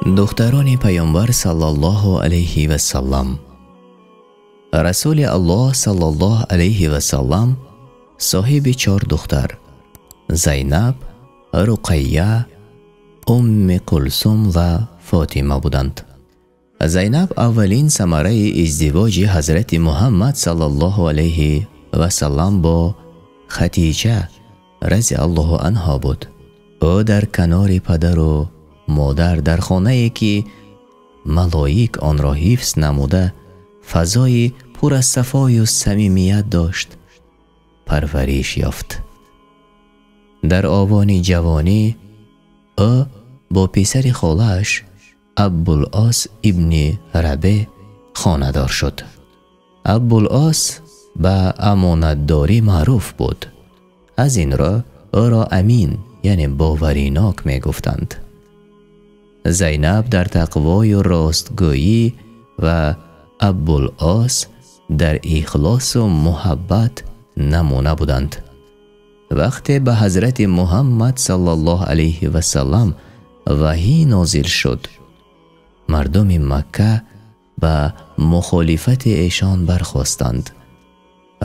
Духтарони Паёмбар саллаллоҳу алайҳи васаллам. Расулуллоҳ саллаллоҳу алайҳи васаллам соҳиби 4 духтар: Зайнаб, Руқайя, Умми Кулсум ва Фотима буданд. Зайнаб аввалин самараи издивоҷи Ҳазрати Муҳаммад саллаллоҳу алайҳи васаллам бо Хадича разияллоҳу анҳо буд. Ӯ дар канори падару модар дар хонае ки малоик онро ҳифз намуда, фазои пур аз сафою самимият дошт, парвариш ёфт. Дар овони ҷавонӣ ӯ бо писари холааш Абулос ибни Рабе хонадор шуд. Абулос ба амонатдорӣ маъруф буд. Аз ин рӯ ӯро амин, яъне боваринок мегуфтанд. Зайнаб дар тақвою ростгӯӣ ва Абулос дар ихлосу муҳаббат намуна буданд. Вақте ба Ҳазрати Муҳаммад саллаллоҳу алайҳи васаллам ваҳй нозил шуд, мардуми Макка ба мухолифати эшон бархостанд.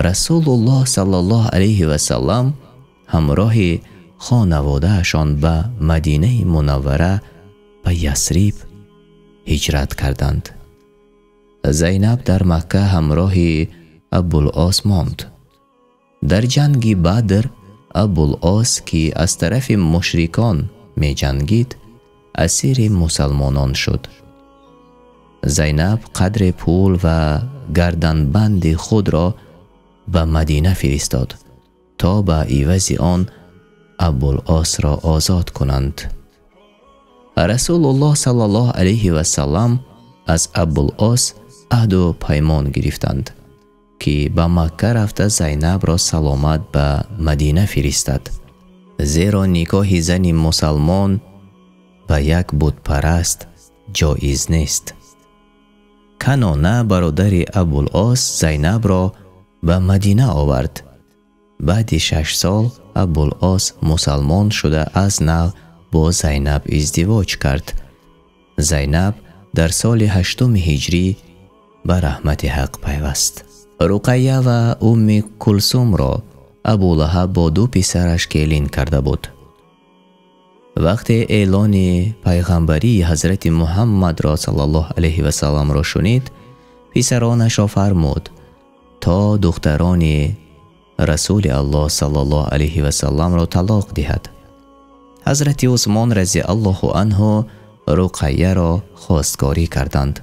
Расулуллоҳ саллаллоҳу алайҳи васаллам ҳамроҳи хонаводаашон ба Мадинаи Мунаввара ба Ясриб ҳиҷрат карданд. Зайнаб дар Макка ҳамроҳи Абулос монд. Дар ҷанги Бадр Абулос, ки аз тарафи мушрикон меҷангид, асири мусалмонон шуд. Зайнаб қадре пул ва гарданбанди худро ба Мадина фиристод, то ба ивази он Абулосро озод кунанд. Расулуллоҳ саллаллоҳу алайҳи васаллам аз Абулос аҳду паймон гирифтанд, ки ба Макка рафта Зайнабро саломат ба Мадина фиристад, зеро никоҳи зани мусалмон ба як бутпараст ҷоиз нест. Канона бародари Абулос Зайнабро ба Мадина овард. Баъди 6 сол Абулос мусалмон шуда аз нав бо Зайнаб издивоҷ кард. Зайнаб дар соли 8 ҳиҷрӣ ба раҳмати ҳақ пайваст. Руқайя ва Умми Кулсумро Абулаҳаб бо 2 писараш келин карда буд. Вақте эълони пайғамбарии Ҳазрати Муҳаммадро саллаллоҳу алайҳи васалламро шунид, писаронашро фармуд то духтарони Расули Аллоҳ саллаллоҳу алайҳи васалламро талоқ диҳад. Ҳазрати Усмон разияллоҳу анҳу Руқайяро хостгорӣ карданд.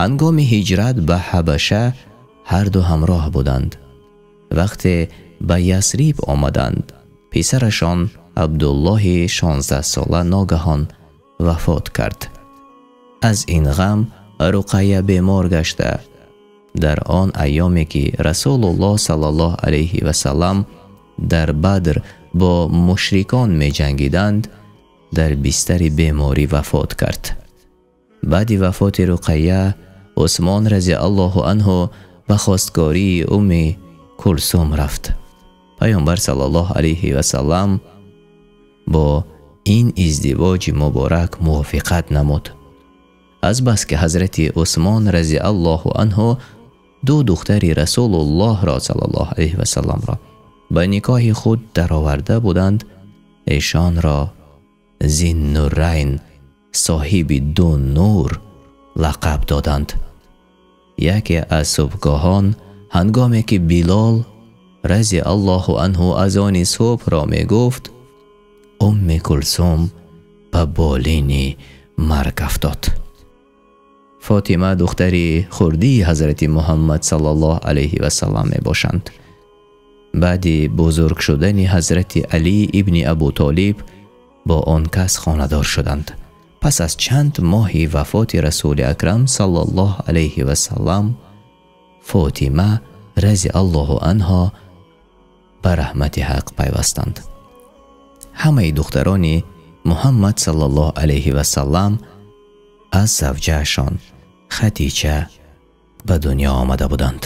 Ҳангоми ҳиҷрат ба Ҳабаша ҳар ду ҳамроҳ буданд. Вақте ба Ясриб омаданд, писарашон Абдуллоҳи 16-сола ногаҳон вафот кард. Аз ин ғам Руқайя бемор гашта. Дар он айёме ки Расулуллоҳ саллаллоҳу алайҳи васаллам дар Бадр бо мушрикон меҷангиданд, дар бистари беморӣ вафот кард. Баъди вафоти Руқайя, Усмон разияллоҳу анҳу ба хостгории Умми Кулсум рафт. Паёмбар саллаллоҳу алайҳи васаллам бо ин издивоҷи муборак мувофиқат намуд. Азбаски Ҳазрати Усмон разияллоҳу анҳу 2 духтари Расулуллоҳро саллаллоҳу алайҳи васалламро ба никоҳи худ дароварда буданд, эшонро Зиннурайн, соҳиби 2 нур, лақаб доданд. Яке аз субҳгоҳон, ҳангоме ки Билол разияллоҳу анҳу азони субҳро мегуфт, Умми Кулсум ба болини марг афтод. Фотима духтари хурдии Ҳазрати Муҳаммад саллаллоҳу алайҳи васаллам мебошанд. Баъди бузург шудани Ҳазрати Алӣ ибни Абу Толиб бо он кас хонадор шуданд. Пас аз чанд моҳи вафоти Расули Акрам саллаллоҳу алайҳи васаллам, Фотима разияллоҳу анҳо ба раҳмати ҳақ пайвастанд. Ҳамаи духтарони Муҳаммад саллаллоҳу алайҳи васаллам аз завҷаашон Хадича ба дунё омада буданд.